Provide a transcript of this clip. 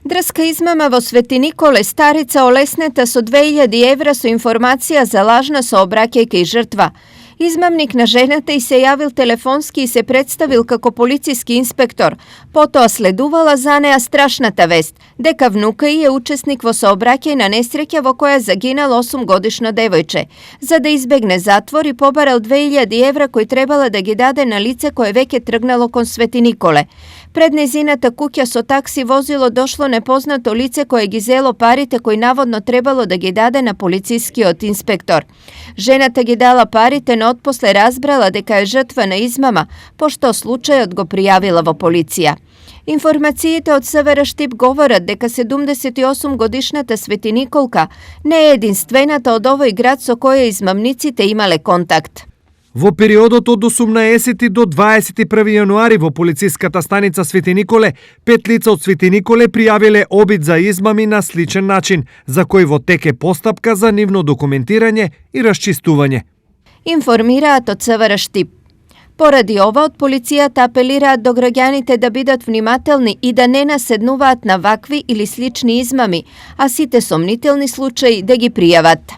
Drska izmama vo Sveti Nikole starica olesneta so 2000 evra su informacija za lažna soobrakejka i žrtva. Izmamnik na ženata i se javil telefonski i se predstavil kako policijski inspektor. Poto sleduvala zaneja strašnata vest. Deka vnuka i je učesnik vo saobrakej na nesreća vo koja je zaginalo 8-godišno devojče. Za da izbegne zatvor i pobaral 2000 evra koji trebala da gi dade na lice koje veke trgnalo kon Sveti Nikole. Pred nezinata kukja so taksi vozilo došlo nepoznato lice koje gi zelo parite koji navodno trebalo da gi dade na policijski od inspektor. Ženata gi dala parite, no otposle razbrala deka je žrtva na izmama, pošto slučaj odgo prijavila vo policija. Informacijite od Severa Štip govorat deka 78-godišnjata Sveti Nikolka ne je jedinstvenata od ovoj grad so koje izmamnicite imale kontakt. Во периодот од 18 до 21 јануари во полициската станица Свети Николе, 5 лица од Свети Николе пријавиле обид за измами на сличен начин, за кој во тек е постапка за нивно документирање и расчистување. Информираат од Severa Štip. Поради ова, од полицијата апелираат до граѓаните да бидат внимателни и да не наседнуваат на вакви или слични измами, а сите сомнителни случаи да ги пријават.